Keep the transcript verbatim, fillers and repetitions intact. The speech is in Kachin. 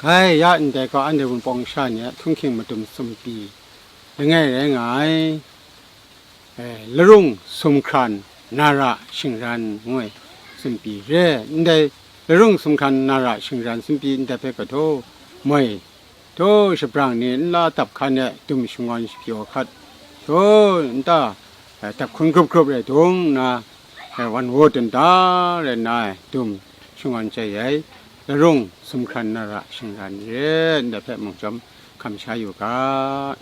Hai, ya ndai gaw anhte Wunpawng sha ni a htunghking madum sumpyi langai rai nga ai. Eh, Larung Sumhkran Nara Shingran ngu ai sumpyi re. Ndai Larung Sumhkran Nara Shingran sumpyi ndai hpe gaw, moi, htaw shabrang ni nla dap hkan e dum shangun shapyaw hkat, htaw nta, eh, dap hkun grup grup rai dung nna, eh, wan wo dun da rai nna, dum shangun chye ai, Larung Sumhkran Nara Shingran re, ndai hpe mungchyawm hkam sha yu ga.